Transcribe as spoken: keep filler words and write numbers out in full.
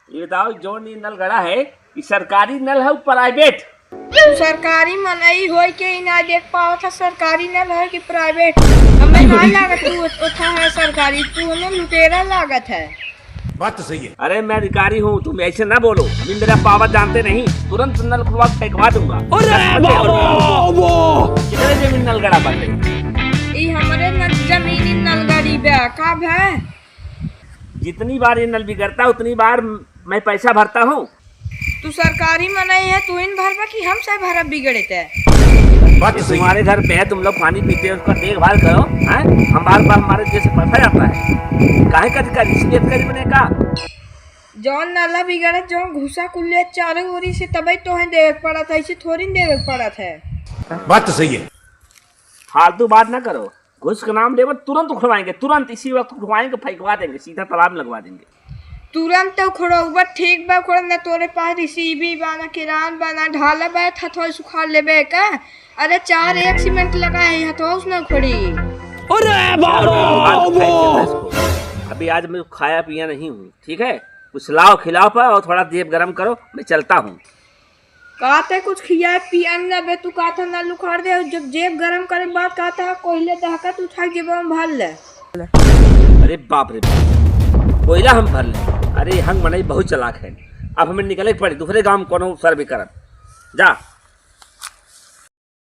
ये बताओ, जौन ये नल गड़ा है, ये सरकारी नल है, प्राइवेट? तू सरकारी मनई होई के ही ना देख पावत है, सरकारी नल है कि प्राइवेट? हमें ना लागत तू उठा है सरकारी, तू हमें लुटेरा लागत है। बात तो सही है। अरे, मैं अधिकारी हूँ, तुम ऐसे ना बोलो। अभी मेरा पावर जानते नहीं, तुरंत नल खुलवा के फेंकवा दूंगा। अरे बाबा! कितने जमीन नल गड़ा बन गई? ई हमरे न जमीनी नल गड़ी बे, का भे? जितनी बार ये नल बिगड़ता है, उतनी बार मैं पैसा भरता हूँ। तू सरकारी मनई है, तू इन भरबा कि हम से भरब बिगड़े ते? बात तो सही है। तुम्हारे घर पे है, तुम लोग पानी पीते हो, उसका देखभाल करो, हैं? हम बार बार हमारे जैसे पैसा जाता है, काहे का अधिकारी, इसलिए अधिकारी बने का? जौन नाला बिगड़त, जौन घुसा कुल्ले चारों ओरी से, तबे तोहे देवे के पड़त है, ऐसे थोड़ी न देवे के पड़त है। बात तो सही है। फालतू बात ना करो, घुस के नाम लेबो, तुरंत उखड़वाएंगे, तुरंत इसी वक्त उखड़वाएंगे, फेंकवा देंगे, सीधा तालाब में लगवा देंगे। तुरंत उखड़ौबा, ठीक बा, उखड़ न, तोरे पास रिसीवी बा, ना किरान बा, ना ढाला बा, हथवा से उखाड़ लेबे का? अरे, चार एक सीमेंट लगा है, हथवा से ना उखड़ी। अरे बाबा! अभी आज मैं खाया पिया नहीं हूँ, ठीक है? कुछ लाओ खिलाओ पर और थोड़ा जेब गरम करो, मैं चलता हूँ। कहते कुछ खियाए पियान ना बे, तू कहता ना लुखार दे, जब जेब गरम करे बात कहता है, कोयले दहकत उठा के जेब में भर ले। अरे बाप रे बाप, कोयला हम भर ले? अरे हंग मनई बहुत चालाक है, अब हमें निकले के पड़ी, दूसरे गांव में कोनो सर्वे करब। जा,